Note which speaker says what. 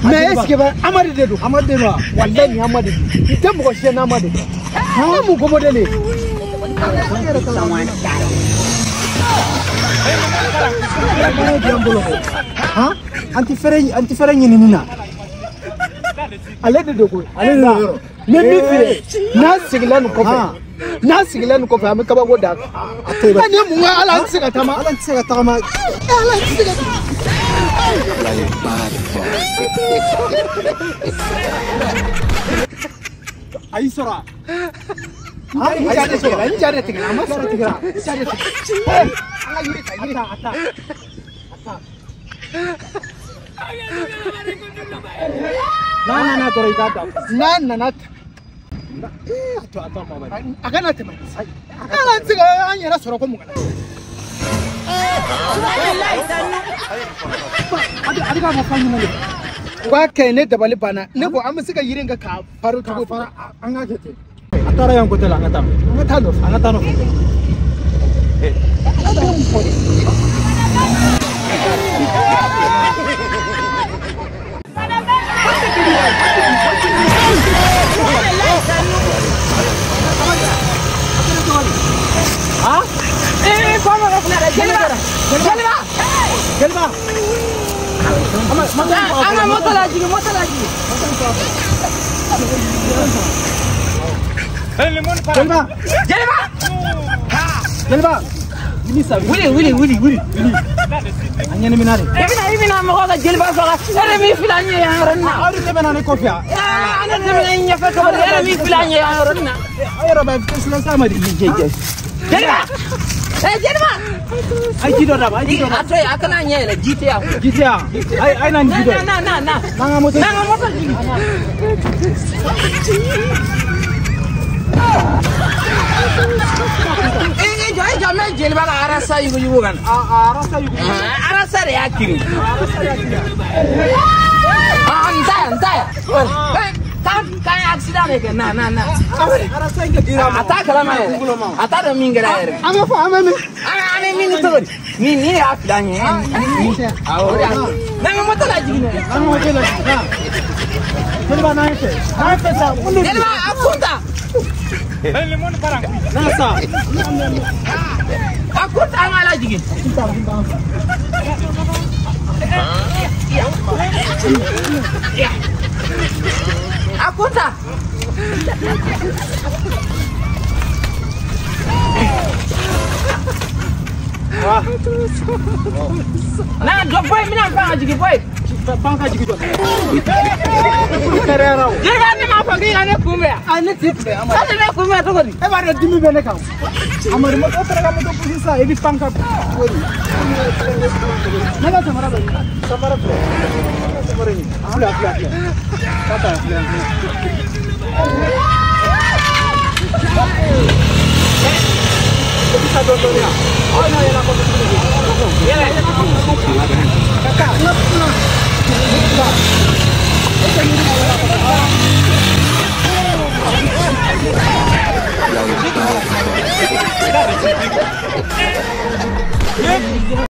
Speaker 1: Mais est-ce que Amadi de do? Amadi de do. Wallahi ni Amadi. I tɛ mɔgɔ si n'a Amadi. Ne mun ko modèle. Han? Anti fɛrɛ ɲinini na. Ale de do koyi. Ale de do. Mais min filɛ, n'a seginna nin kɔfɛ. N'a seginna nin kɔfɛ an bɛ kabako d'a kan. A ni mun ka ala an tɛ se ka taama. Ala tɛ se ka tagama. Ala tɛ se ka. Ayi sɔrɔ. N ja de tigɛra, n ja de tigɛra, a ma sɔrɔ tigɛra, n ja de tigɛra. An ka yiri ta, yiri ta, a ta, a ta. N'a nana dɔrɔn i k'a da. N'a nana a to a to ma bari. A kana tɛmɛ. Ala tɛ se ka an yɛrɛ sɔrɔ ko mun kana. A bɛ k'a fɔ fan ɲuman de. U b'a kɛ ne dabali banna ne ko an bɛ se ka yiri in kɛ k'a faro cogo di. An k'a kɛ ten. A taara yan côté la an ka taa. An ka taa nɔfɛ. An ka taa nɔfɛ. Ala bɛ mun fɔ de. Ah?
Speaker 2: Jeliba! Jeliba!
Speaker 1: Jeliba!
Speaker 2: An moto lajigin, moto lajigin.
Speaker 1: Jeliba!
Speaker 2: Jeliba!
Speaker 1: Jeliba! Wuli, wuli, wuli, wuli. An ɲɛnamina de.
Speaker 2: I bɛna mɔgɔ ka jeliba faga. E de m'i fili an ɲɛ yan yɔrɔnin na.
Speaker 1: Aw de tɛmɛna ne kɔfɛ yan.
Speaker 2: An de tɛmɛna i ɲɛfɛ cogo di? E de m'i fili an ɲɛ yan yɔrɔnin na.
Speaker 1: Aw yɛrɛ b'a fɔ sa ma di.
Speaker 2: Jeliba! Jeliba!
Speaker 1: A ye ji dɔ d'a ma, a ye ji dɔ d'a ma.
Speaker 2: A to yen, a kana ɲɛ yɛlɛ, ji tɛ yan.
Speaker 1: Ji tɛ yan. A ye na ni ji dɔ ye.
Speaker 2: Na, na, na.
Speaker 1: N'an ka moto.
Speaker 2: N'an ka moto jigin. I jɔ, n bɛ jeliba ka arasa yuguyugu ka na.
Speaker 1: Arasa yuguyugu.
Speaker 2: Arasa de y'a kirin.
Speaker 1: Arasa de y'a kirin.
Speaker 2: N ta yan, n ta yan. K'an ye accident de kɛ, na, na, na.
Speaker 1: Arasa in ka dira ma.
Speaker 2: A t'a kalama yɛrɛ. A t'a dɔn min kɛra yɛrɛ.
Speaker 1: An bɛ fɔ, an bɛ min.
Speaker 2: An bɛ min cogo di? Nin de y'a fili an ɲɛ. Awɔ, o de y'a fili. N'an ka moto lajigin dɛ.
Speaker 1: N'an ka moto lajigin. Jeliba n'an ye fɛ. N'an ye fɛ sa.
Speaker 2: Jeliba a kun ta.
Speaker 1: N'a sa.
Speaker 2: A kun ta an ka lajigin. A kun ta. Na jɔ boyi, n bɛna pan ka jigin boyi.
Speaker 1: Pan ka jigin jɔ.
Speaker 2: Jeliba ne m'a fɔ k'i ka ne kunbɛn yan.
Speaker 1: A ne t'i kunbɛn Amadu.
Speaker 2: E tɛ ne kunbɛn cogo di?
Speaker 1: E b'a dɔn dimi bɛ ne kan. Amadu moto taara ka moto posi sisan i bɛ pan ka boli. Ne ka samara bɛ min? Samara filɛ. Samara nin. A filɛ, a filɛ, a filɛ. Taa ta, a filɛ, a filɛ. I bɛ taa dɔɔnin dɔɔnin yan. Aw n'a yɛlɛ kɔfɛ tuguni.
Speaker 2: Yɛlɛ.